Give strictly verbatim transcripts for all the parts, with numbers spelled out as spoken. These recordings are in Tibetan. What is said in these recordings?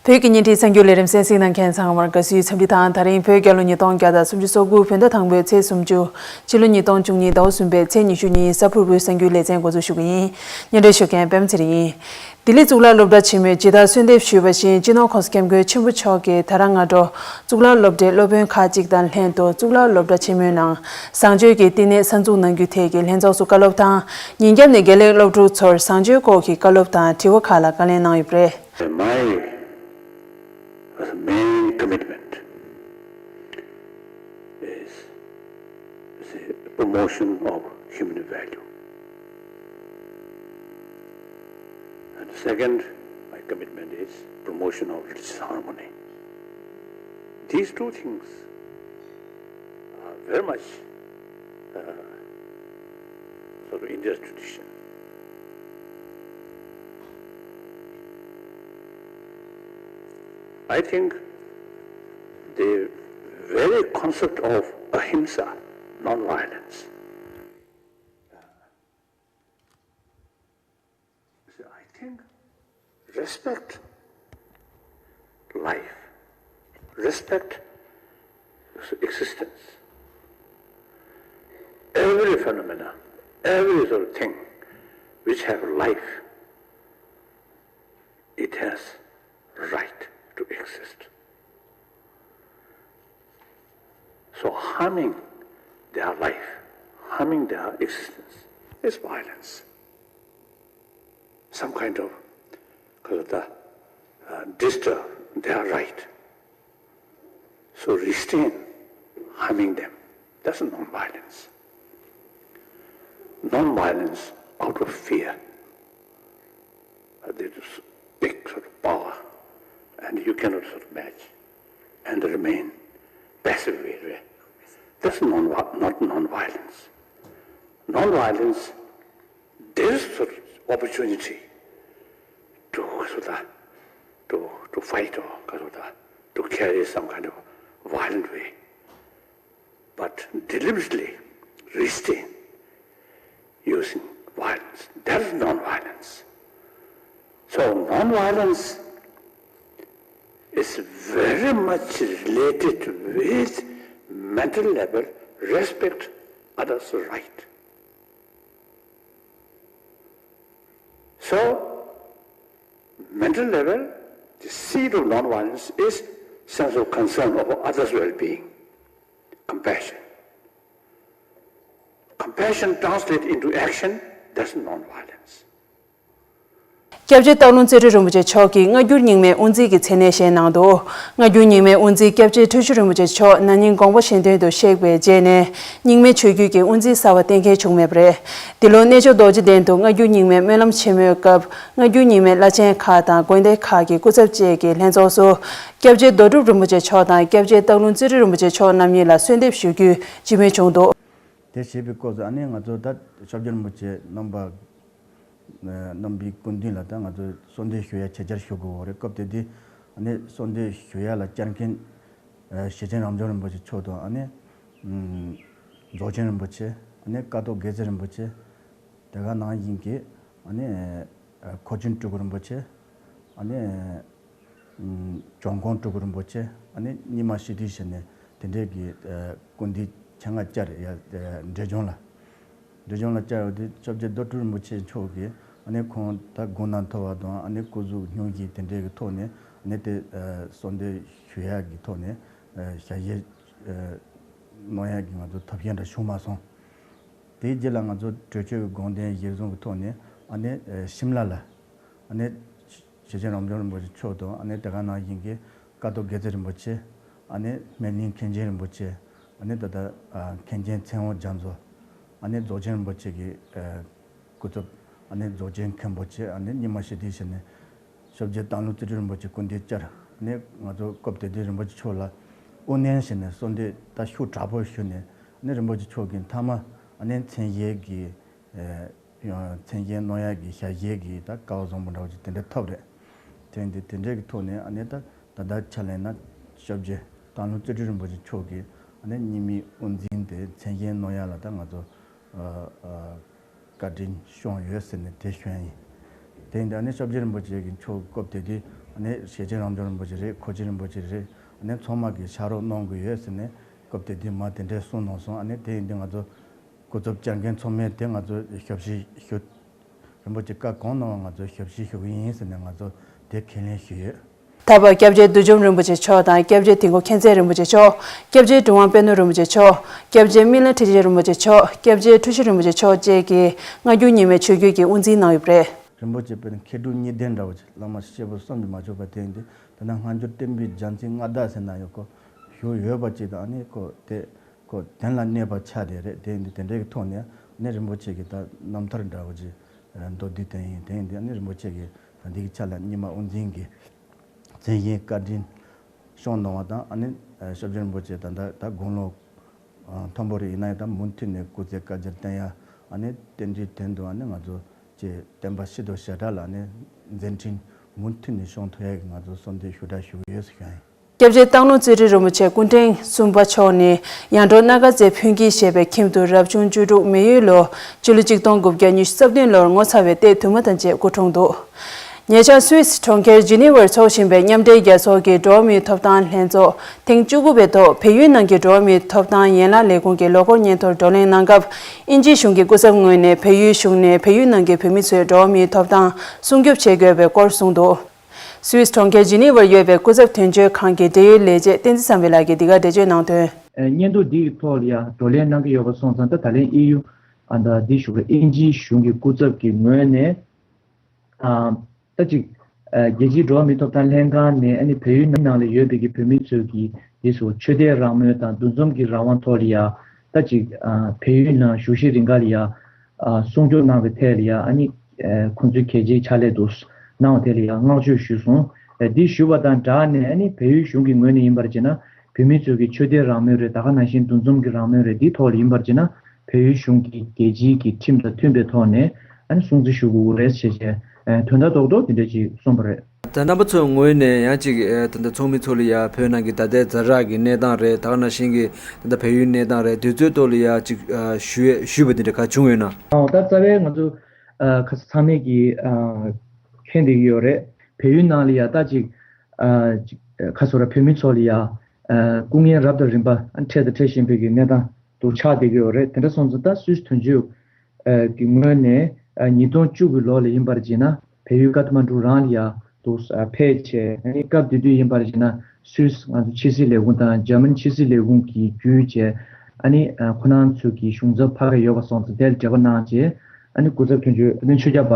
བོད་ཀྱི་བརྙན་འཕྲིན་གསར་འགྱུར་ལས་རིམ་གསན་གཟིགས་གནང་མཁན་ཚང་མར་དགའ་བསུའི་འཚམས་འདྲི་དང་། ད་རིང་བོད་རྒྱལ་ལོ་ཉིས་སྟོང་བརྒྱ་དང་སུམ་ཅུ་སོ་དགུ་བོད་ཟླ་དང་པོའི་ཚེས་སུམ་ཅུ། ཕྱི་ལོ་ཉིས་སྟོང་བཅུ་གཉིས་ཟླ་བ་གསུམ་པའི་ཚེས་ཉི་ཤུ་ཉིན་གཟའ་ཕུར་བུའི་གསར་འགྱུར་ལེ་ཚན་འགོ་འཛུགས་ཞུ་གི་ཡིན། སྙན་སྒྲོན་ཞུ་མཁན་པད་མ་ཚེ་རིང་ཡིན། ལྡི་ལི་གཙུག་ལག་སློབ་གྲྭ་ཆེན་མོས་ཇི་ལྟར་གསོལ་འདེབས་ཞུས་པ་བཞིན། སྤྱི་ནོར་༸གོང་ས་༸སྐྱབས་མགོན་ཆེན་པོ་མཆོག་གིས་ད་རང་སྔ་དྲོ་གཙུག་ལག་སློབ་གྲྭའི་སློབ་དཔོན་ཁག་ཅིག་དང་ལྷན་དུ་གཙུག་ལག་སློབ་གྲྭ་ཆེན་མོའི་ནང་བཟང་སྤྱོད་ཀྱི་བསྟི་གནས་གསར་འཛུགས་གནང་རྒྱུ་ཐད་ཀྱི་ལྷན་ཚོགས་སུ་བཀའ་སློབ་དང་། ཉིན་རྒྱབ་ནས་དགེ་ལས་སློབ་ཕྲུག་ཚོར་བཟང་སྤྱོད་སྐོར་གྱི་བཀའ་སློབ་དང་དྲི་བ་ཁག་ལ་བཀའ་ལན་གནང་ཡོད་པ་རེད། My main commitment is the promotion of human value. And second, my commitment is promotion of religious harmony. These two things are very much uh, sort of India's tradition. I think the very concept of ahimsa, non-violence, I think respect life, respect existence. Every phenomena, every sort of thing which have life, it has right to exist. So harming their life, harming their existence is violence. Some kind of, uh, disturb their right. So restrain harming them. That's non-violence. Non-violence out of fear. Uh, There is big sort of power, and you cannot sort of match and remain passive. That's non not non-violence. Non-violence, there is sort of opportunity to sort of, to, to fight or sort of, to carry some kind of violent way. But deliberately restrain using violence. That is non-violence. So non-violence is very much related with mental level, respect others' right. So mental level, the seed of non-violence is sense of concern of others' well-being, compassion. Compassion translate into action, that's non-violence. སྐྱབས་རྗེ་སྟག་ལུང་རྩེ་སྤྲུལ་རིན་པོ་ཆེ་མཆོག་གིས་སྔ་འགྱུར་རྙིང་མའི་དབུ་འཛིན་གྱི་མཚན་གནས་བཞེས་གནང་འདུག་སྔ་འགྱུར་རྙིང་མའི་དབུ་འཛིན་སྐྱབས་རྗེ་ཁྲི་བྱང་རིན་པོ་ཆེ་མཆོག་ན་ནིང་དགོངས་པ་གཞན་དོན་དུ་གཤེགས་པའི་རྗེས་ནས། རྙིང་མའི་ཆོས་བརྒྱུད་ཀྱི་དབུ་འཛིན་གསར་པ་གཏན་འཁེལ་བྱུང་མེད་པ་རེད། འདི་ལོ་གནས་མཆོག་རྡོ་རྗེ་གདན་དུ་སྔ་འགྱུར་རྙིང་མའི་སྨོན་ལམ་ཆེན་མོའི་སྐབས། སྔ་འགྱུར་རྙིང་མའི་བླ་ཆེན་ཁག་དང་དགོན་སྡེ་ཁག་གི་སྐུ་ཚབ་བཅས་ཀྱི་ལྷན་ཚོགས་སུ། སྐྱབས་རྗེ་རྡོ་གྲུབ་རིན་པོ་ཆེ་མཆོག་དང་སྐྱབས་རྗེ་སྟག་ལུང་རྩེ་སྤྲུལ་རིན་པོ་ཆེ་མཆོག་རྣམ་གཉིས་ལ་གསོལ་འདེབས་ཞུ་རྒྱུའི་སྤྱི་མོས་བྱུང་འདུག་དེ་བྱས་པའི་སྐབས་སུ་ཨ་ནི་ང་ཚོ་ད་སྐྱབས་རྗེ་རིན་པོ་ཆེ་རྣམ་པ། རྣམ་པའི་སྐུ་མདུན་ལ་ད་ང་ཚོས་གསོལ་འདེབས་ཞུ་ཡ་ཆེད་བཅར་ཞུ་དགོས་པ་རེད། སྐབས་དེ་དུས་ཨ་ནི་གསོལ་འདེབས་ཞུ་ཡ་ལ་བཅར་མཁན། ཨ། ཞེ་ཆེན་རབ་འབྱམས་རིན་པོ་ཆེ་མཆོག་དང་། ཨ་ནི་ཨམ། རྫོགས་ཆེན་རིན་པོ་ཆེ། ཨ་ནི་ཀཿཐོག་དགེ་རྩེ་རིན་པོ་ཆེ། དེ་ག་ནང་བཞིན་གྱི་ཨ་ནི་ཨ། མཁོ་ཆེན་སྤྲུལ་སྐུ་རིན་པོ་ཆེ། ཨ་ནི་ཨམ། འབྱུང་ཁུངས་སྤྲུལ་སྐུ་རིན་པོ་ཆེ། ཨ་ནི་རྙིང་མ་སྤྱི་འཐུས་ཟེར་ནས་དེ་འདྲས་ཀྱི་ཨ། སྐུ་མདུན་ཆེད་མངགས་བཅར་ཡ། ཨ། འབྲས་ལྗོངས་ལ། འབྲས་ལྗོངས་ལ་བཅར་བ་དེ་སྐྱབས་རྗེ་རྡོ་གྲུབ་རིན་པོ་ཆེ་མཆོག་གིས་ཨ་ནི་ཁོང་ད་དགུང་ན་མཐོ་བ་དང་། ཨ་ནི་སྐུ་གཟུགས་སྙུང་གཞི་དེ་འདྲའི་གི་ཐོག་ནས། ཨ་ནི་དེ་ཨ། གསོལ་འདེབས་ཞུ་ཡག་གི་ཐོག་ནས་ཨ། ཞལ་བཞེས་ཨ། གནང་ཡག་གི་ང་ཚོ་ཐབས་ཤེས་འདྲ་བྱུང་མ་སོང་། དེའི་རྗེས་ལ་ང་ཚོ་གྲོས་ཆོད་ཀྱི་དགོངས་དོན་གཞིར་བཟུང་གི་ཐོག་ནས་ཨ་ནི་ཨ། ཞིམ་ལ་ལ་ཨ་ནི། ཞེ་ཆེན་རབ་འབྱམས་རིན་པོ་ཆེ་མཆོག་དང་། ཨ་ནི་དེ་ག་ནང་བཞིན་གྱི་ཀཿཐོག་དགེ་རྩེ་རིན་པོ་ཆེ། ཨ་ནི་སྨན་གླིང་མཁན་ཆེན་རིན་པོ་ཆེ། ཨ་ནི་ད་ལྟ་ཨ། མཁན་ཆེན་ཚེ་དབང་རྒྱ་མཚོ། ཨ་ནི་རྫོགས་ཆེན་རིན་པོ་ཆེ་གི་ཨ། སྐུ་ཚབ། ཨ་ནི་རྫོགས་ཆེན་མཁན་པོ་ཆེ། ཨ་ནི་རྙིང་མ་སྤྱི་འཐུས་ཟེར་ནས་སྐྱབས་རྗེ་སྟག་ལུང་རྩེ་སྤྲུལ་རིན་པོ་ཆེ་སྐུ་མདུན་བཅར། ཨ་ནི་ང་ཚོ་སྐབས་དེ་དུས་རིན་པོ་ཆེ་མཆོག་ལ་དབུ་བརྙེས་ཟེར་ནས་གསོལ་འདེབས་ད་ཤུགས་དྲག་པོ་ཞུས་ནས། ཨ་ནི་རིན་པོ་ཆེ་མཆོག་གིས་མཐའ་མ་ཨ་ནི་མཚན་གཞལ་གྱི་ཨ། ཡང་མཚན་གཞལ་གནང་ཡག་གི་ཞལ་བཞེས་ཀྱི་ད་སྐལ་བ་བཟང་པོ་འདྲ་བོ་ཅིག་དེ་འདྲ་ཐོབ་རེད། དེ་འདི་དེ་འདྲའི་གི་ཐོག་ནས་ཨ་ནི་ད་ད་ལྟ་ཆ་ལེན་ན་སྐྱབས་རྗེ་སྟག་ལུང་རྩེ་སྤྲུལ་རིན་པོ་ཆེ་མཆོག་གིས་ཨ་ནི་རྙིང་མའི་དབུ་འཛིན་དེ་མཚན་གཞལ་གནང་ཡག་ལ་ད་ང་ཚོ་ཨ་ཨ་བཀའ་དྲིན་བསྐྱངས་ཡོད་ཟེར་ནས་དེ་ཞུ་ཡ་ཡིན། དེ་འདི་ཨ་ནི་སྐྱབས་རྗེ་རིན་པོ་ཆེ་གི་མཆོག་སྐབས་དེ་དུས་ ཨ་ནི་ཞེ་ཆེན་རང་བྱུང་རིན་པོ་ཆེ་རེད། མཁོ་ཆེན་རིན་པོ་ཆེ་རེད། ཨ་ནི་ཚང་མ་གིས་ཕྱག་རོགས་གནང་དགོས་ཡོད་ཟེར་ནས་སྐབས་དེ་དུས་མ་དེ་འདྲས་གསུངས་གནང་སོང་། ཨ་ནི་དེ་ཡིན་དུས་ང་ཚོ་སྐུ་ཚབ་བསྐྱལ་མཁན་ཚང་མས་དེ་ང་ཚོ་ཞབས་ཕྱི་ཞུ། རིན་པོ་ཆེ་བཀའ་གང་གནང་བ་ང་ཚོ་ཞབས་ཕྱི་ཞུ་གི་ཡིན་ཟེར་ནས་ང་ཚོ་དེ་ཁས་ལེན་ཞུས་ཡོད། ད་བར་སྐྱབས་རྗེ་བདུད་འཇོམས་རིན་པོ་ཆེ་མཆོག་དང་། སྐྱབས་རྗེ་དིལ་མགོ་མཁྱེན་བརྩེ་རིན་པོ་ཆེ་མཆོག་སྐྱབས་རྗེ་གྲུབ་དབང་པད་ནོར་རིན་པོ་ཆེ་མཆོག་སྐྱབས་རྗེ་སྨིན་བླ་ཁྲི་ཆེན་རིན་པོ་ཆེ་མཆོག་སྐྱབས་རྗེ་འཁྲུལ་ཞིག་རིན་པོ་ཆེ་མཆོག་བཅས་ཀྱིས་སྔ་འགྱུར་རྙིང་མའི་ཆོས་བརྒྱུད་ཀྱི་དབུ་འཛིན་གནང་ཡོད་པ་རེད། རིན་པོ་ཆེ་དཔེར་ན་མཁས་གྲུབ་གཉིས་ལྡན་འདྲ་བོ་ཅིག། བླ་མ་གཤེགས་པ་བསམ་གྱིས་མ་ཆོག་པ་དེ་ཡིན་དུས། དེ་ན་སྔ་འགྱུར་བསྟན་པའི་རྒྱལ་མཚན་མངའ་བདག་ཟེར་ན་ཡང་ཁོ་བཞུགས་ཡོད་པ་ཅིག་དང་། ཨ་ནི་ཁོ་དེ་ཁོ་དོན་ལ་གནས་པ་ཆགས་བསྡད་རེད། དེ་ཡིན་དུས་དེ་འདྲའི་གི་ཐོག་ནས་ཨ་ནི་རིན་པོ་ཆེ་གི་ད་རྣམ་ཐར་འདྲ་བོ་ཅིག་མདོར་བསྡུས་བསྟན་ཡིན། དེ་ཡིན་དུས་ཨ་ནི་རིན་པོ་ཆེ་གི་འདི་གི་ཆ་ལ་རྙིང་མ་དབུ་འཛིན་གྱི་མཚན་གཞི་བཀའ་དྲིན་བསྐྱངས་གནང་བ་དང་། ཨ་ནི་སྐྱབས་རྗེ་རིན་པོ་ཆེ་ད་ལྟ་ད་དགུང་ལོ་མཐོན་པོ་རེད། ཡིན་ན་ཡང་ད་མུ་མཐུད་ནས་སྐུ་ཚེ་བསྐལ་བརྒྱར་བརྟན་ཡ། ཨ་ནི་རྟེན་འབྲེལ་དོན་དུ་ཨ་ནི་ང་ཚོ་ཀྱི་བསྟན་པ་ཕྱི་དྲོ་ཞེ་དྲག་ལ་ཨ་ནི་མཛད་འཕྲིན་མུ་མཐུད་ནས་སྐྱོང་ཐུབ་ཡ་གི་ང་ཚོ་གསོལ་འདེབས་ཞུ་གྲབས་ཞུ་གི་ཡོད་ཟེར་ཞུ་ཡ་ཡིན། སྐྱབས་རྗེ་སྟག་ལུང་རྩེ་ཁྲི་རིན་པོ་ཆེ་སྐུ་ཕྲེང་གསུམ་པ་མཆོག་ནི་ཡར་འབྲོག་སྣ་དཀར་རྩེ་ཕུན་དཀྱིལ་ཞེས་པའི་ཁྱིམ་དུ་རབ་བྱུང་བཅུ་དྲུག་མེ་ཡོས་ལོ་སྤྱི་ལོ་གཅིག་སྟོང་དགུ་བརྒྱ་ཉི་ཤུ་རྩ་བདུན་ལོར་ངོ་མཚར་བའི་ལྟས་དུ་མ་དང་བཅས་སྐུ་འཁྲུངས་འདུག་ཉེ་ཆར་སུད་སི་གྲོང་ཁྱེར་ཇི་ནི་ཝར་འཚོགས་བཞིན་པའི་མཉམ་འབྲེལ་རྒྱལ་ཚོགས་ཀྱི་འགྲོ་བ་མིའི་ཐོབ་ཐང་ལྷན་ཚོགས་ཐེངས་བཅུ་དགུ་པའི་ཐོག་བལ་ཡུལ་ནང་གི་འགྲོ་བ་མིའི་ཐོབ་ཐང་ཡན་ལག་ལས་ཁུངས་ཀྱི་ལོ་འཁོར་སྙན་ཐོར་བགྲོ་གླེང་གནང་སྐབས། དབྱིན་ཇིའི་གཞུང་གི་སྐུ་ཚབ་ངོས་ནས་བལ་ཡུལ་གཞུང་ནས་བལ་ཡུལ་ནང་གི་བོད་མི་ཚོའི་འགྲོ་བ་མིའི་ཐོབ་ཐང་སྲུང་སྐྱོབ་བྱེད་དགོས་པའི་སྐོར་གསུངས་འདུག་སུད་སི་གྲོང་ཁྱེར་ཇི་ནི་ཝར་ཡོད་པའི་སྐུ་ཚབ་དོན་གཅོད་ཁང་གི་འབྲེལ་ཡོད་ལས་བྱེད་བསྟན་འཛིན་བསམ་འཕེལ་ལགས་ཀྱིས་འདི་ག་འགྲེལ་བརྗོད་གནང་དོན། སྙན་ཐོ་འདིའི་ཐོག་ལ་ཡང་བགྲོ་གླེང་གནང་གི་ཡོད་པ་སོང་ཙང་། ད་ད་ལན་ཨེ་ཡུ་ཨ་ད་འདི་ཞུ་བའི་དབྱིན་ཇིའི་གཞུང་གི་སྐུ་ཚབ་ཀྱི་ངོས་ནས། ཨ་ད་ཅིག་ཨ་རྒྱལ་སྤྱིའི་འགྲོ་བ་མིའི་ཐོབ་ཐང་ལྷན་ཁང་ནས་ཨ་ནི་བལ་ཡུལ་ནང་ལ་ཡོད་པའི་གི་བོད་མི་ཚོས་ཀྱི་འདི་ཚོ་ཆོས་དད་རང་མོས་དང་འདུ་འཛོམས་ཀྱི་རང་དབང་ཐོག་ལ་ཡ། ད་ཅིག་ཨ་བལ་ཡུལ་ནང་བཞུགས་ཤིང་རིང་ག་ལ་ཡ་ཨ་སྲུང་སྐྱོབ་གནང་བའི་ཐད་ལ་ཡ། ཨ་ནི་ཨ་ཁོང་ཚོའི་གལ་ཆེའི་ཕྱག་ལས་དུ་གནང་བ་དེ་ལ་ཡ་བསྔགས་བརྗོད་ཞུས་སོང་། ཨ་འདི་ཞུ་བ་དང་སྦྲགས་ནས། ཨ་ནི་བལ་ཡུལ་གཞུང་གི་ངོས་ནས་ཡིན་པར་བྱས་ན། བོད་མི་ཚོས་ཀྱི་ཆོས་དད་རང་མོས་རེད། ད་ག་ནང་བཞིན་འདུ་འཛོམས་ཀྱི་རང་མོས་རེད། འདིའི་ཐོག་ལ་ཡིན་པར་བྱས་ན། བལ་ཡུལ་གཞུང་གིས་རྒྱལ་སྤྱིའི་གི་ཁྲིམས་དང་མཐུན་པའི་ཐོག་ནས་ཨ་ནི་སྲུང་བརྩི་ཞུ་དགོས་རེད་ཞེས་བྱས། ཨ་དོན་དག་རྡོག་རྡོག་དེ་འདྲ་ཅིག་གསུངས་པ་རེད། ད་རྣམ་པ་ཚོའི་ངོས་ནས་ཡང་ཅིག་ཨ་ད་ལྟ་ཚོགས་མི་ཚོ་ལ་ཡ་བོད་ནང་གི་ད་ལྟའི་ཛ་དྲག་གི་གནས་སྟངས་རེད། ད་ག་ནང་བཞིན་གྱི་ད་ལྟ་བལ་ཡུལ་གནས་སྟངས་རེད། དུས་ཚོད་ཐོག་ལ་ཡ་ཅིག་ཨ་ཞུ་ཡས་ཞུས་པ་དེ་འདྲ་ག་བྱུང་ཡོད་ན། ཨོ་ད་རྩ་བའི་ང་ཚོ་ཨ་ཁ་ས་ཚང་མས་ཀྱི་ཨ་མཁྱེན་བསྡད་ཀྱི་ཡོད་རེད། བལ་ཡུལ་ནང་ལ་ཡ་ད་ཅིག་ཨ་ཅིག་ཁ་སོ་ར་བོད་མི་ཚོ་ལ་ཡ་ཨ་སྐུ་ངལ་རབ་དང་རིམ་པ་ཨ་འཕྲད་དང་འཕྲད་བཞིན་པའི་གི་གནས་སྟངས་དུ་ཆགས་བསྡད་ཀྱི་ཡོད་རེད། དེ་འདྲ་སོང་ཙང་ད་སུད་སི་དོན་གཅོད་ཨ་གི་ངོས་ནས་ཨ་ཉིས་སྟོང་བཅུ་དགུ་ལོ་ལ་ཡིན་པར་བྱས་ན་བལ་ཡུལ་ཀ་ཐ་མན་གྲུ་རང་ལ་ཡ་དུ་ཨ་ཕེབས་བྱས། ཨ་ནི་སྐབས་དེ་དུས་ཡིན་པར་བྱས་ན་སུད་སི་ང་ཚོ་ཕྱི་སྲིད་ལས་ཁུངས་དང་འཇར་མ་ནི་ཕྱི་སྲིད་ལས་ཁུངས་ཀྱིས་བརྒྱུད་བྱས། ཨ་ནི་ཨ་ཁོ་རང་ཚོ་གི་གཞུང་ཚབ་ཕ་གི་ཡོད་པ་སོང་ཙང་དེ་ལ་འབྲེལ་བ་གནང་བྱས། ཨ་ནི་སྐུ་ཚབ་དོན་གཅོད་ཨ་ནི་ཆོས་སྐྱབས་པ་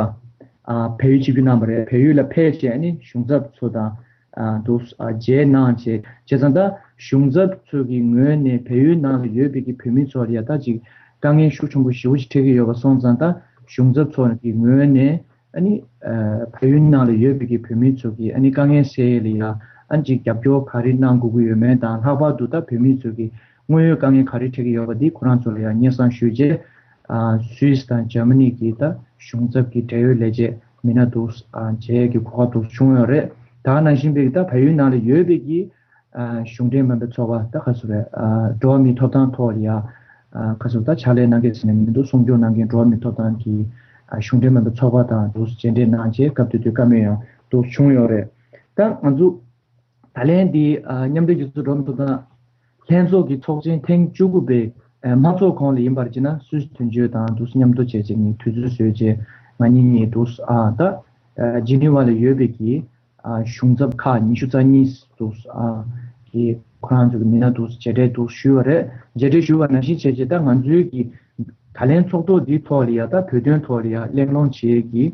ཨ་བལ་ཡུལ་ཆིབས་བསྒྱུར་གནང་བ་རེད། བལ་ཡུལ་ལ་ཕེབས་བྱས་ཨ་ནི་གཞུང་ཚབ་ཚོ་དང་ཨ་དུ་ཨ་མཇལ་གནང་བྱས། བྱས་ཙང་ད་གཞུང་ཚབ་ཚོ་གི་ངོས་ནས་བལ་ཡུལ་ནང་ལ་ཡོད་པའི་གི་བོད་མི་ཚོ་ལ་ཡ་ད་ཅིག་དཀའ་ངལ་ཤུགས་ཆེན་པོ་ཞེ་པོ་ཅིག་འཕྲད་ཀྱི་ཡོད་པ་སོང་ཙང་། ད་གཞུང་ཚབ་ཚོ་གི་ངོས་ནས་ཨ་ནི་ཨ་བལ་ཡུལ་ནང་ལ་ཡོད་པའི་གི་བོད་མི་ཚོ་གི་ཨ་ནི་དཀའ་ངལ་སེལ་ཡས་ལ་ཡ་ཨ་ནི་ཅིག་རྒྱབ་སྐྱོར་ག་རེ་གནང་དགོས་ཀྱི་ཡོད་མེད་དང་། ལྷག་པར་དུ་ད་བོད་མི་ཚོ་གི་དངོས་ཡོད་དཀའ་ངལ་ག་རེ་འཕྲད་ཀྱི་ཡོད་པ་འདི་ཁོ་རང་ཚོ་ལ་ཡང་སྙན་སེང་ཞུས་རྗེས། ཨ་སུད་སི་དང་འཇར་མ་ནི་གི་ད་གཞུང་ཚབ་ཀྱི་འབྲེལ་ཡོད་ལས་བྱེད་མི་སྣ་དུ་ཨ་མཇལ་གྱི་གོ་སྐབས་དུ་བྱུང་ཡོད་རེད། ད་ག་ནང་བཞིན་པའི་ད་བལ་ཡུལ་ནང་ལ་ཡོད་པའི་གི་ཨ་གཞུང་འབྲེལ་མིན་པའི་ཚོགས་པ་ད་ག་ཚོད་རེད། ཨ་འགྲོ་བ་མིའི་ཐོབ་ཐང་ཐོག་ལ་ཡ་ཨ་ག་ཚོད་ད་ཕྱག་ལས་གནང་མཁན་ཟེར་ནས་མི་འདུག་སྲུང་སྐྱོབ་གནང་མཁན་འགྲོ་བ་མིའི་ཐོབ་ཐང་གི་ཨ་གཞུང་འབྲེལ་མིན་པའི་ཚོགས་པ་དང་དུ་མཇལ་འཕྲད་གནང་རྗེས་སྐབས་དེ་དུས་བཀའ་མོལ་ཡང་དུ་བྱུང་ཡོད་རེད། ད་ང་ཚོ་ད་ལན་འདི་ཨ་མཉམ་འབྲེལ་རྒྱལ་ཚོགས་འགྲོ་བ་མིའི་ཐོབ་ཐང་ལྷན་ཚོགས་ཀྱི་ཚོགས་ཆེན་ཐེངས་བཅུ་དགུ་པའི་ཨ་མ་ཚོགས་གོང་ལ་ཡིན་པར་བྱས་ན་སུད་སི་དོན་གཅོད་དང་དུ་མཉམ་དུ་བྱས་བྱས་ནས་དུས་ཚོད་བཟོས་བྱས་ང་གཉིས་གཉིས་དུ་ཨ་ད་ཨ་ཇི་ནི་ཝ་ལ་ཡོད་པའི་གི་ཨ་གཞུང་ཚབ་ཁག་ཉི་ཤུ་རྩ་གཉིས་དུ་ཨ་གི་ཁོ་རང་ཚོ་གི་མི་སྣ་དུ་མཇལ་འཕྲད་དུ་ཞུས་པ་རེད། མཇལ་འཕྲད་ཞུས་པ་ནང་བཞིན་བྱས་བྱས་ད་ང་ཚོའི་གི་ད་ལན་ཚོགས་ཐོག་འདིའི་ཐོག་ལ་ཡ་ད་བོད་དོན་ཐོག་ལ་ཡ་གླེང་སློང་བྱེད་ཀྱི་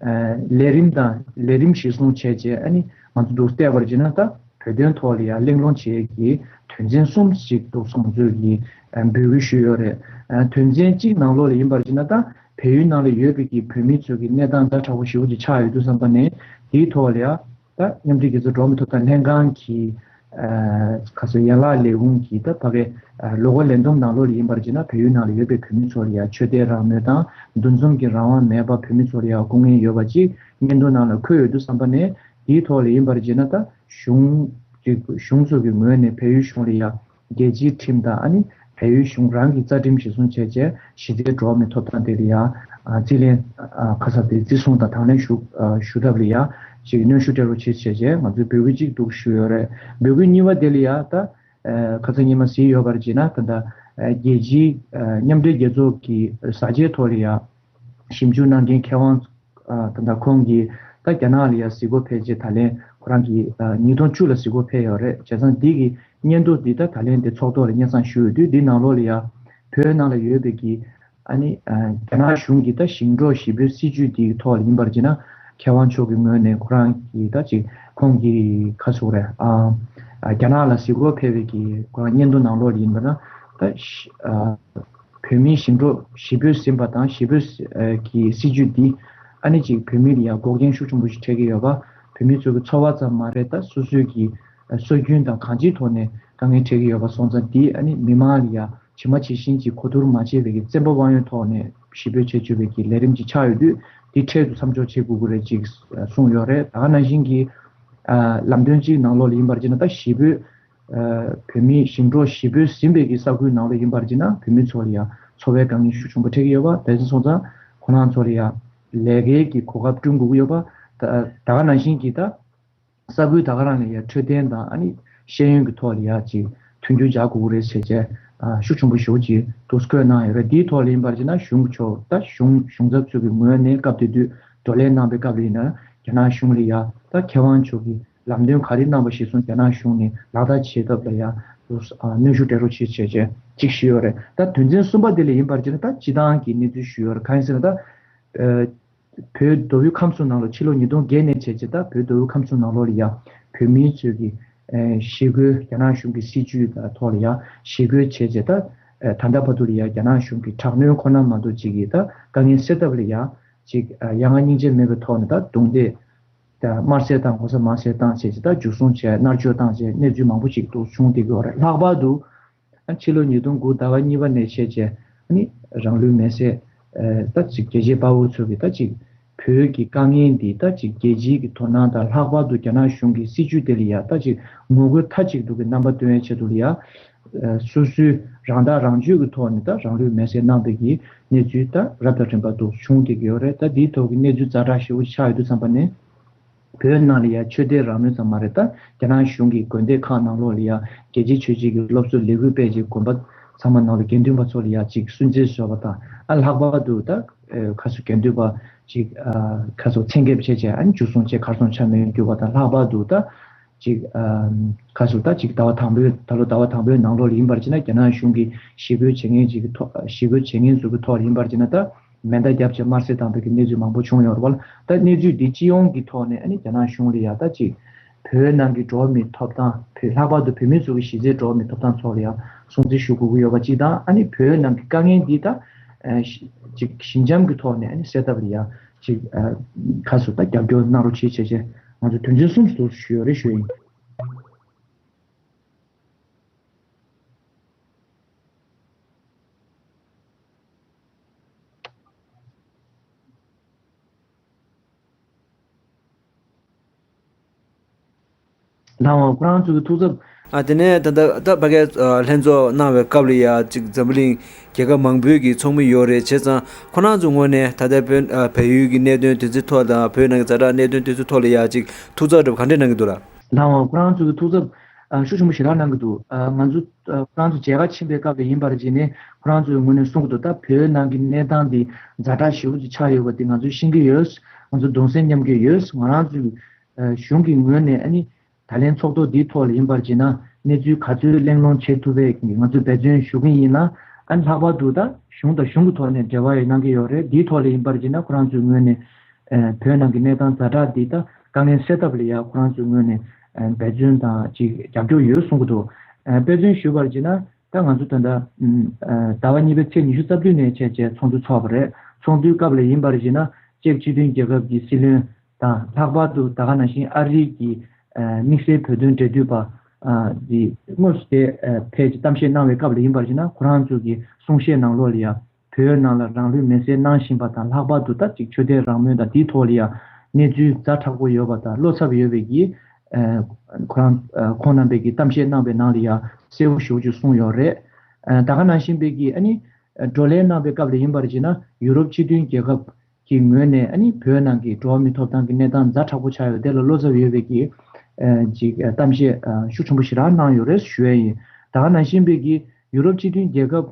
ཨ་ལས་རིམ་དང་ལས་རིམ་གཞིར་བཟུང་བྱས་རྗེས། ཨ་ནི་ང་ཚོ་འདུག་བལྟས་པར་བྱས་ན་ད་བོད་དོན་ཐོག་ལ་ཡ་གླེང་སློང་བྱེད་ཀྱི་དོན་ཚན་གསུམ་ཞིག་འདུག་ང་ཚོས་ཀྱི་ཨ་འབོད་སྐུལ་ཞུས་ཡོད་རེད། ཨ་དོན་ཚན་གཅིག་ནང་ལོགས་ལ་ཡིན་པར་བྱས་ན་ད་བལ་ཡུལ་ནང་ལ་ཡོད་པའི་གི་བོད་མི་ཚོ་གི་གནས་སྟངས་ཛ་དྲག་པོ་ཞེ་པོ་ཅིག་ཆགས་ཡོད་དུས་ཙམ་པ་ནས་དེའི་ཐོག་ལ་ཡ། ད་མཉམ་འབྲེལ་རྒྱལ་ཚོགས་འགྲོ་བ་མིའི་ཐོབ་ཐང་ལྷན་ཁང་གི་ཨ་ཁ་སོ་ཡན་ལག་ལས་ཁུངས་ཀྱི་ད་ཕ་གའི་ཨ་ལོ་འཁོར་ལས་བསྡོམས་ནང་ལོགས་ལ་ཡིན་པར་བྱས་ན་བལ་ཡུལ་ནང་ལ་ཡོད་པའི་བོད་མི་ཚོ་ལ་ཡང་ཆོས་དད་རང་མོས་དང་འདུ་འཛོམས་ཀྱི་རང་དབང་མེད་པ་བོད་མི་ཚོ་ལ་ཡང་སྐུ་ངལ་ཡོད་པ་ཅིག་སྙན་ཐོ་ནང་ལ་འཁོད་ཡོད་དུས་ཙམ་པ་ནས་དེའི་ཐོག་ལ་ཡིན་པར་བྱས་ན་ད་གཞུང་ཅིག་གཞུང་ཚོ་གི་ངོས་ནས་བལ་ཡུལ་གཞུང་ལ་ཡང་རྒྱལ་སྤྱིའི་ཁྲིམས་དང་ཨ་ནི་བལ་ཡུལ་གཞུང་རང་གི་རྩ་ཁྲིམས་གཞིར་བཟུང་བྱས་བྱས་གཞི་རྩའི་འགྲོ་བ་མིའི་ཐོབ་ཐང་དེ་ལ་ཡང་ཨ་རྩིས་ལེན་ཨ་ཁ་གསབ་དེ་བརྩི་སྲུང་དང་དང་ལེན་ཞུ་ཨ་ཞུ་ཐབས་ལ་ཡང་ ཅིག་གནོན་ཤུགས་སྤྲད་རོགས་བྱེད་བྱས་བྱས་ང་ཚོས་འབོད་སྐུལ་གཅིག་འདུག་ཞུས་ཡོད་རེད། འབོད་སྐུལ་གཉིས་པ་དེ་ལ་ཡ་ད་ཁ་སང་ཉི་མ་གཟིགས་ཡོད་པར་བྱས་ན་ད་ལྟ་རྒྱལ་སྤྱིའི་མཉམ་འབྲེལ་རྒྱལ་ཚོགས་ཀྱི་གཟའ་ཆེན་ཐོག་ལ་ཡ་ཞིབ་འཇུག་གནང་མཁན་མཁས་དབང་ད་ལྟ་ཁོང་གིས་ད་རྒྱ་ནག་ལ་ཡ་གཟིགས་སྐོར་ཕེབས་རྗེས་ད་ལན་ཁོ་རང་གིས་ཉིས་སྟོང་བཅུ་ལ་གཟིགས་སྐོར་ཕེབས་ཡོད་རེད། བྱས་ཙང་འདི་གི་སྙན་ཐོ་འདི་ད་ད་ལན་འདི་ཚོགས་ཐོག་ལ་སྙན་སེང་ཞུས་ཡོད་དུས་འདི་ནང་ལོགས་ལ་ཡ་བོད་ནང་ལ་ཡོད་པའི་གི་ཨ་ནི་རྒྱ་ནག་གཞུང་གི་ད་ཞིང་འབྲོག་ཞི་རྒོལ་སྲིད་ཇུས་འདིའི་ཐོག་ལ་ཡིན་པར་བྱས་ན་མཁས་དབང་མཆོག་གི་ངོས་ནས་ཁོ་རང་གི་ད་ཅིག་ཁོང་གི་ཁ་ཟུག་རེད། རྒྱ་ནག་ལ་གཟིགས་སྐོར་ཕེབས་པའི་གི་ཁོ་རང་སྙན་ཐོ་ནང་ལོགས་ལ་ཡིན་པ་ན་ད་བོད་མིའི་ཞིང་འབྲོག་ཞི་རྒོལ་ཟིན་པ་དང་ཞི་རྒོལ་གི་སྲིད་ཇུས་འདི་ཨ་ནི་ཅིག་བོད་མི་ལ་ཡང་འགོག་རྐྱེན་ཤུགས་ཆེན་པོ་ཞིག་འཕྲད་ཀྱི་ཡོད་པ། བོད་མི་ཚོ་གི་འཚོ་བ་ཙམ་མ་རེད་ད་སོ་སོའི་གི་སྲོལ་རྒྱུན་དང་གང་ཅིའི་ཐོག་ནས་དཀའ་ངལ་འཕྲད་ཀྱི་ཡོད་པ་སོང་ཙང་འདི་ཨ་ནི་མི་མང་ལ་ཡང་ཇི་མ་ཇི་བཞིན་གྱི་གོ་བསྡུར་མ་བྱས་པའི་གི་བཙན་པོ་དབང་ཡོད་ཐོག་ནས་ཞི་རྒོལ་བྱེད་བཅུག་པའི་གི་ལས་རིམ་ཅིག་ཆགས་ཡོད་དུས་འདི་འཕྲལ་དུ་མཚམས་འཇོག་བྱེད་དགོས་ཀྱི་རེད་ཅིག་གསུངས་ཡོད་རེད། ད་ག་ནང་བཞིན་གྱི་ལམ་སྟོན་གཅིག་ནང་ལོགས་ལ་ཡིན་པར་བྱས་ན་ད་ཞི་རྒོལ་བོད་མིའི་ཞིང་འབྲོག་ཞི་རྒོལ་ཟིན་པའི་གི་ས་ཁུལ་ནང་ལ་ཡིན་པར་བྱས་ན་བོད་མི་ཚོ་ལ་ཡང་འཚོ་བའི་དཀའ་ངལ་ཤུགས་ཆེན་པོ་འཕྲད་ཀྱི་ཡོད་པ། དེ་ཚོ་སོང་ཙང་ཁོ་རང་ཚོ་ལ་ཡང་ལས་ཀའི་གི་གོ་སྐབས་བསྐྲུན་དགོས་ཀྱི་ཡོད་པ། ད་ད་ག་ནང་བཞིན་གྱི་ད་ས་ཁུལ་ད་ག་རང་ལ་ཡང་འཕྲོད་བསྟེན་དང་ཨ་ནི་ཤེས་ཡོན་གྱི་ཐོག་ལ་ཡང་ཅིག་མཐུན་འགྱུར་སྦྱར་དགོས་ཀྱི་རེད་ཟེར་བྱས་ཤུགས་ཆེན་པོ་ཞེ་པོ་ཅིག་འདུག་སེ་བཀོད་གནང་ཡོད་རེད། འདིའི་ཐོག་ལ་ཡིན་པར་བྱས་ན་གཞུང་ཕྱོགས་ད་གཞུང་གཞུང་ཚབ་ཚོ་གི་ངོས་ནས་སྐབས་དེ་དུས་བགྲོ་གླེང་གནང་པའི་སྐབས་ལ་ཡིན་ན་རྒྱ་ནག་གཞུང་ལ་ཡང་ད་མཁས་དབང་མཆོག་གིས་ལམ་སྟོན་ག་རེ་གནང་པ་གཞིར་བཟུང་རྒྱ་ནག་གཞུང་ནས་ལག་བསྟར་བྱེད་ཐབས་ལ་ཡང་གནོན་ཤུགས་སྤྲད་རོགས་བྱེད་བྱས་བྱས་ཅིག་ཞུས་ཡོད་རེད། ད་དོན་ཚན་གསུམ་པ་དེ་ལ་ཡིན་པར་བྱས་ན་ད་སྤྱི་བཏང་གི་གནས་ཚུལ་ཞུས་ཡོད་རེད། གང་ཡིན་ཟེར་ན་ད་བོད་མདོ་དབུས་ཁམས་གསུམ་ནང་ལ་ཕྱི་ལོ་ཉིས་སྟོང་བརྒྱད་ནས་བྱས་རྗེས་ད་བོད་མདོ་དབུས་ཁམས་གསུམ་ནང་ལོགས་ལ་ཡང་བོད་མིའི་ཚོས་ཀྱི་ཞི་རྒོལ་རྒྱ་ནག་གཞུང་གི་སྲིད་ཇུས་ཐོག་ལ་ཡང་ཞི་རྒོལ་བྱས་རྗེས་ད་ད་ལྟ་བར་དུ་ལ་ཡང་རྒྱ་ནག་གཞུང་གི་དྲག་གནོན་ཁོ་ན་མ་གཏོགས་ཅིག་གིས་ད་དཀའ་ངལ་སེལ་ཐབས་ལ་ཡང་ཅིག་ཡ་ང་སྙིང་རྗེ་མེད་པའི་ཐོག་ནས་ད་རྡུང་རྡེག་ད་དམར་གསོད་བཏང་། ༸གོང་ས་མར་གསོད་བཏང་བྱས་ཅིག་ད་འཇུ་བཟུང་བྱས་མནར་གཅོད་བཏང་བྱས་གནས་ཚུལ་མང་པོ་ཅིག་ཏུ་བྱུང་བསྡད་ཀྱི་ཡོད་རེད། ལྷག་པར་དུ་ཨ་ཕྱི་ལོ་ཉིས་སྟོང་དགུ་ཟླ་བ་གཉིས་པ་ནས་བྱས་རྗེས་ཨ་ནི་རང་ལུས་མེར་སྲེག་ད་ཅིག་རྒྱལ་གཅེས་དཔའ་བོ་ཚོ་གི་ད་ཅིག་བོད་ཀྱི་དཀའ་ངལ་འདི་ད་ཅིག་རྒྱལ་སྤྱིའི་གི་དོ་སྣང་དང་ལྷག་པར་དུ་རྒྱ་ནག་གཞུང་གི་སྲིད་བྱུས་དེ་ལ་ཡ་ད་ཅིག་ངོ་རྒོལ་མཐའ་གཅིག་ཏུ་གི་རྣམ་པ་སྟོན་ཡའི་ཆེད་དུ་ལ་ཡ་སོ་སོའི་རང་ཐག་རང་གཅོད་ཀྱི་ཐོག་ནས་ད་རང་ལུས་མེར་སྲེག་གནང་བའི་གི་གནས་ཚུལ་ད་རབ་དང་རིམ་པ་འདུག་བྱུང་བསྡད་ཀྱི་ཡོད་རེད། ད་འདིའི་ཐོག་གི་གནས་ཚུལ་ཛ་དྲག་ཞེ་པོ་ཆགས་ཡོད་དུས་ཙམ་པ་ནས་བོད་ནང་ལ་ཡ་ཆོས་དད་རང་མོས་ཙམ་མ་རེད། ད་རྒྱ་ནག་གཞུང་གི་དགོན་སྡེ་ཁག་ནང་ལོགས་ལ་ཡ་རྒྱལ་གཅེས་ཆོས་གཅེས་ཀྱི་སློབ་གསོ་ལས་འགུལ་སྤེལ་རྗེས་དགོན་པ་ཚང་མ་ནང་ལ་དགེ་འདུན་པ་ཚོ་ལ་ཡ་ཅིག་སུན་གཙེར་བཟོས་པ་དང་ཨ་ལྷག་པར་དུ་ད་ཁ་སོ་དགེ་འདུན་པ་ཅིག་ཁ་སོ་མཚན་རྒྱབ་བྱས་བྱས་ཨ་ནི་འཇུ་བཟུང་བྱས་གར་སོང་ཆ་མེད་གྱུར་པ་དང་ལྷག་པར་དུ་ད་ཅིག་ཁ་སོ་ད་ཅིག་ཟླ་བ་དང་པོའི་ད་ལོ་ཟླ་བ་དང་པོའི་ནང་ལོགས་ལ་ཡིན་པར་བྱས་ན་རྒྱ་ནག་གཞུང་གིས་ཞི་རྒོལ་བྱེད་མཁན་ཅིག་གི་ཐོག་ཞི་རྒོལ་བྱེད་མཁན་ཚོ་གི་ཐོག་ལ་ཡིན་པར་བྱས་ན་ད། མེ་མདའ་བརྒྱབ་བྱས་དམར་གསོད་བཏང་བའི་གི་གནས་ཚུལ་མང་པོ་བྱུང་ཡོད་རེད་བ། ད་གནས་ཚུལ་འདི་སྤྱི་ཡོངས་ཀྱི་ཐོག་ནས་ཨ་ནི་རྒྱ་ནག་གཞུང་ལ་ཡ་ད་ཅིག་བོད་ནང་གི་འགྲོ་བ་མིའི་ཐོབ་ཐང་བོད་ལྷག་པར་དུ་བོད་མི་ཚོ་གི་གཞི་རྩའི་འགྲོ་བ་མིའི་ཐོབ་ཐང་ཚོ་ལ་ཡ་སྲུང་བརྩི་ཞུ་དགོས་ཀྱི་ཡོད་པ་གཅིག་དང་ཨ་ནི་བོད་ནང་གི་དཀའ་ངལ་འདི་ད་ཅིག་ཞི་འཇམ་གྱི་ཐོག་ནས་ཨ་ནི་སེལ་ཐབས་ལ་ཡ་ཅིག་ཁ་སོ་ད་རྒྱབ་སྐྱོར་གནང་རོགས་བྱེད་བྱས་བྱས་ང་ཚོ་དོན་ཚན་གསུམ་ཞིག་ཏུ་ཞུ་ཡོད་རེད་ཞུ་ཡིན། ལགས་འོང་ཁོ་རང་ཚོ་གི་ཐུགས་འཚབ། ཨ་དེ་ནས་ད་ལྟ་ད་ཕ་གིའི་ལྷན་ཚོགས་གནང་བའི་སྐབས་ལ་ཡ་ཅིག་འཛམ་བུ་གླིང་རྒྱལ་ཁབ་མང་པོའི་གི་ཚོགས་མི་ཡོད་རེད། བྱས་ཙང་ཁོ་རང་ཚོའི་ངོས་ནས་ད་ལྟ་བོད་བལ་ཡུལ་གྱི་གནད་དོན་དེ་ཚོའི་ཐོག་དང་བོད་ནང་གི་ཛ་དྲག་གནད་དོན་དེ་ཚོའི་ཐོག་ལ་ཡ་ཅིག་ཐུགས་འཚབ་འདྲ་པོ་ག་འདྲས་གནང་གི་འདུག་ལགས། ལགས་འོང་ཁོ་རང་ཚོ་གི་ཐུགས་འཚབ་ཤུགས་ཆེན་པོ་ཞེ་དྲག་གནང་གི་འདུག་ང་ཚོ་ཁོ་རང་ཚོ་མཇལ་ཁ་ཕྱིན་པའི་སྐབས་ལ་ཡིན་པར་བྱས་ནས་ཁོ་རང་ཚོའི་ངོས་ནས་གསུང་གི་འདུག་ད་བོད་ནང་གི་གནས་སྟངས་འདི་ཛ་དྲག་ཞེ་པོ་ཅིག་ཆགས་ཡོད་པ་འདི་ང་ཚོས་ཤེས་ཀྱི་ཡོད། ང་ཚོ་གདུང་སེམས་མཉམ་སྐྱེད་ཡོད། ང་རང་ཚོའི་གཞུང་གི་ངོས་ནས་ཨ་ནི་ད་ལན་ཚོགས་ཐོག་འདིའི་ཐོག་ལ་ཡིན་པར་བྱས་ན་གནས་ཚུལ་ག་ཚོད་གླེང་སློང་བྱེད་ཐུབ་པའི་ང་ཚོས་འབད་བརྩོན་ཞུ་གི་ཡིན་ལ་ཨ་ནི་ལྷག་པར་དུ་ད་གཞུང་དང་གཞུང་གི་ཐོག་ནས་འབྲེལ་བ་ཡང་གནང་གི་ཡོད་རེད། འདིའི་ཐོག་ལ་ཡིན་པར་བྱས་ན་ཁོ་རང་ཚོའི་ངོས་ནས་བོད་ནང་གི་གནས་སྟངས་ཛ་དྲག་འདི་ད་དཀའ་ངལ་སེལ་ཐབས་ལ་ཡང་ཁོ་རང་ཚོའི་ངོས་ནས་འབད་བརྩོན་དང་ཅིག་རྒྱབ་སྐྱོར་ཡོད་གསུང་གི་འདུག་འབད་བརྩོན་ཞུས་པར་བྱས་ན་ད་ང་ཚོ་ད་ལྟ་ཟླ་བ་གཉིས་པའི་ཚེས་ཉི་ཤུ་རྩ་བདུན་ནས་བྱས་བྱས་ཚོགས་འདུ་ཚོགས་པ་རེད། ཚོགས་འདུའི་སྐབས་ལ་ཡིན་པར་བྱས་ན་ཅེཀ་སྤྱི་མཐུན་རྒྱལ་ཁབ་ཀྱི་སྲིད་བློན་དང་ལྷག་པར་དུ་ད་ག་ནང་བཞིན་ཨ་རིའི་གི་དམིགས་བསལ་བོད་དོན་འབྲེལ་མཐུད་པ་འདི་དངོས་སུ་དེ་ཕེབས་ཀྱི་གཏམ་བཤད་གནང་བའི་སྐབས་ལ་ཡིན་པར་བྱས་ན་ཁོ་རང་ཚོ་གི་གསུང་བཤད་ནང་ལོགས་ལ་ཡང་བོད་ནང་ལ་རང་ལུས་མེར་སྲེག་གནང་བཞིན་པ་དང་ལྷག་པར་དུ་ད་ཅིག་ཆོས་དད་རང་མོས་དང་དེའི་ཐོག་ལ་ཡང་གནས་ཚུལ་ཛ་དྲག་པོ་ཡོད་པ་དང་བློ་འཚབ་ཡོད་པའི་གི་ཁོ་རང་ཁོང་རྣམ་པས་ཀྱི་གཏམ་བཤད་གནང་བའི་ནང་ལ་ཡང་གསལ་པོ་ཞེ་པོ་ཅིག་གསུངས་ཡོད་རེད། ད་ག་ནང་བཞིན་པའི་གི་ཨ་ནི་བགྲོ་གླེང་གནང་བའི་སྐབས་ལ་ཡིན་པར་བྱས་ན་ཡུ་རོབ་སྤྱི་མཐུན་རྒྱལ་ཁབ་ གི་ངོས་ནས་ཨ་ནི་བོད་ནང་གི་འགྲོ་བ་མིའི་ཐོབ་ཐང་གི་གནས་སྟངས་ཛ་དྲག་པོ་ཆགས་ཡོད་དེ་ལ་བློ་འཚབ་ཡོད་པའི་གི་ཅིག་གཏམ་བཤད་ཤུགས་ཆེན་པོ་ཞེ་དྲག་གནང་ཡོད་རེད་ཞུ་ཡས་ཡིན། ད་ག་ནང་བཞིན་པའི་གི་ཡུ་རོབ་སྤྱི་མཐུན་རྒྱལ་ཁབ།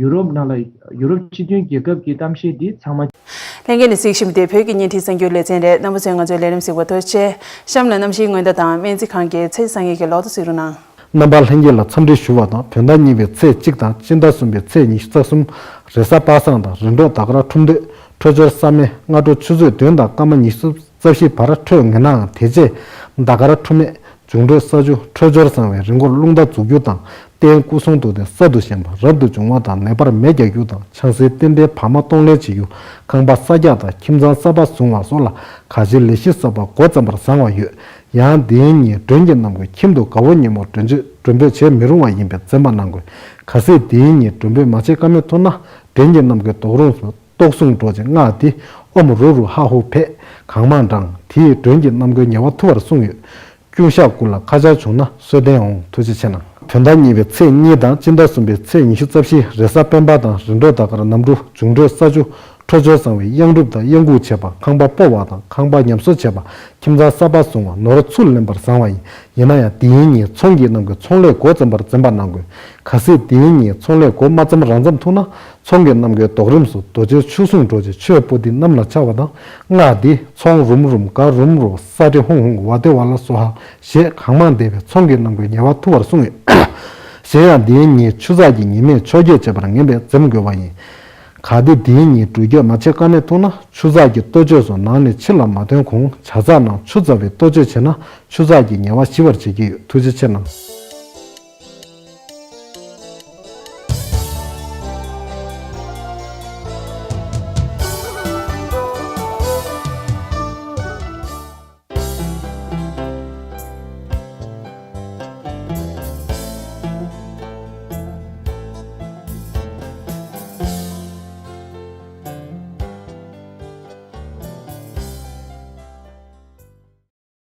ཡུ་རོབ་ནང་ལ་ཡུ་རོབ་སྤྱི་མཐུན་རྒྱལ་ཁབ་ཀྱི་གཏམ་བཤད་འདི་ཚང་མ། ལྷན་རྒྱས་ནས་གཟིགས་བཞིན་པ་དེ་བོད་ཀྱི་བརྙན་འཕྲིན་གསར་འགྱུར་ལེ་ཚན་རེད། རྣམ་པ་ཚོས་ང་ཚོའི་ལས་རིམ་གཟིགས་པར་ཐུགས་རྗེ་ཆེ། གཤམ་ལ་གནམ་གཤིས་སྔོན་བརྡ་དང་སྨན་རྩིས་ཁང་གི་ཚེས་བཟང་ངེས་ཀྱི་ལོ་ཐོ་གཟིགས་རོགས་གནང་། རྣམ་པ་ལྷན་རྒྱས་ལ་འཚམས་འདྲི་ཞུ་བ་དང་། བོད་ཟླ་གཉིས་པའི་ཚེས་གཅིག་དང་སྤྱི་ཟླ་གསུམ་པའི་ཚེས་ཉི་ཤུ་རྩ་གསུམ། རེས་གཟའ་པ་སངས་དང་རེས་འགྲོགས་ཟླ་སྐར་འཁྲུངས་དུས། འཕྲོད་སྦྱོར་ས་སྨེ། སྔ་དྲོ་ཆུ་ཚོད་བདུན་དང་སྐར་མ་ཉི་ཤུ་རྩ་བཞི་བར་འཕྲོད་ངེས་ནའང་། དེ་རྗེས་ཟླ་སྐར་འཁྲུངས་སྨེ། འབྱུང་འཕྲོད་ས་ཆུ། འཕྲོད་སྦྱོར་བཟང་བའི་རི་མགོར་རླུང་རྟ་འཛུགས་རྒྱུ་དང་། རྟེན་སྐུ་གསུང་དུ་སྟེ་གསར་དུ་བཞེངས་པ་རབ་ཏུ་བྱུང་བ་དང་། ནད་པར་མེ་རྒྱག་རྒྱུ་དང་། ཆང་སའི་རྟེན་འབྲེལ་བར་མ་གཏོང་ལེན་བྱེད་རྒྱུ། ཁང་པ་གསར་རྒྱག་དང་ཁྱིམ་ཚང་གསར་པ་བཟུང་བ་སོགས་ལ་ག་ཅིའི་ལས་གཞི་གསར་པ་འགོ་བརྩམས་པར་བཟང་བ་ཡོད། ཡང་དེའི་ཉིན་མགྲོན་གྱི་རྣམ་ཀུན་ཁྱིམ་དུ་དགའ་བོ་ཉིན་མོར་མགྲོན་མགྲོན་འབོད་བྱེད་མི་རུང་བ་ཡིན་པས་འཛེམ་པ་གནང་དགོས། གལ་སྲིད་དེའི་ཉིན་མགྲོན་འབོད་མ་བྱེད་ཀ་མེད་ཐུག་ན། མགྲོན་གྱི་རྣམ་ཀུན་རྡོག་རོལ་སོགས་རྟོག་སྲུང་འགྲོ་ཅིང་སྔགས་འདི་ཨོཾ་རུ་རུ་ཧ་ཧུ་ཕཊ་གང་མང་བགྲང་། དེས་མགྲོན་གྱི་རྣམ་ཀུན་ཉེ་བར་ཐུབ་པར་གསུངས་ཡོད། ཀུན་ཤག་དགུ་ལ་ཁ་ཆར་བྱུང་ན་གསོལ་སྟོན་འོང་། ཐུགས་རྗེ་ཆེ་གནང་། བོད་ཟླ་གཉིས་པའི་ཚེས་གཉིས་དང་སྤྱི་ཟླ་གསུམ་པའི་ཚེས་ཉི་ཤུ་རྩ་བཞི། རེས་གཟའ་སྤེན་པ་དང་རེས་འགྲོགས་ཟླ་སྐར་གནམ་གྲུ། འབྱུང་འཕྲོད་ས་ཆུ། འཕྲོད་སྦྱོར་བཟང་བའི་གཡང་འབྲུག་དང་གཡང་འགུགས་བྱེད་པ། ཁང་པ་སྤོ་བ་དང་ཁང་པ་ཉམས་གསོ་བྱེད་པ། ཁྱིམ་ཚང་གསར་པ་བཟུང་བ། ནོར་འཁྲུལ་ལེན་པར་བཟང་བ་ཡིན། ཡིན་ན་ཡང་དེའི་ཉིན་ཚོང་གི་རྣམ་ཀུན་ཚོང་ལས་འགོ་བརྩམ་པར་འཛེམ་པ་གནང་དགོས། གལ་སྲིད་དེའི་ཉིན་ཚོང་ལས་འགོ་མ་བརྩམས་རང་བརྩམས་ཐུག་ན། ཚོང་གི་རྣམ་ཀུན་རྡོག་རིམས་སུ་རྡོ་རྗེ་ཆོས་སྲུང་འགྲོ་ཅིང་ཆོས་པོ་ཏི་གནམ་ལ་ཕྱར་བ་དང་། སྔགས་འདི་ཚོང་རུམ་རུམ་ག་རུམ་རུ་ས་ཏི་ཧུང་ཧུང་ཝ་ཏི་ཝ་ལ་སོ་ཧ་ཞེས་གང་མང་བཟླས་པས་ཚོང་གི་རྣམ་ཀུན་ཉེ་བར་ཐུབ་པར་གསུངས་ཡོད། གཞན་ཡང་འདིའི་ཉིན་ཆུ་ཚགས་ཀྱི་ཉི་མས་ཆོས་གོས་བྱེད་པར་ངེས་པས་འཛེམ་དགོས་པ་ཡིན། གལ་ཏེ་འདིའི་ཉིན་འགྲུལ་སྐྱོད་མ་བྱེད་ཀ་མེད་ཐུག་ན། ཆུ་ཚགས་ཀྱི་ལྟོ་ཆས་སོགས་ནང་ནས་ཕྱི་ལ་མ་ཐོན་གོང་ཇ་ཚགས་ནང་ཆུ་ཚ་བའི་ལྟོ་ཆས་བྱས་ན་ཆུ་ཚགས་ཀྱི་ཉེ་བ་ཞི་བར་བྱེད་ཀྱི་ཡོད། ཐུགས་རྗེ་ཆེ་གནང་།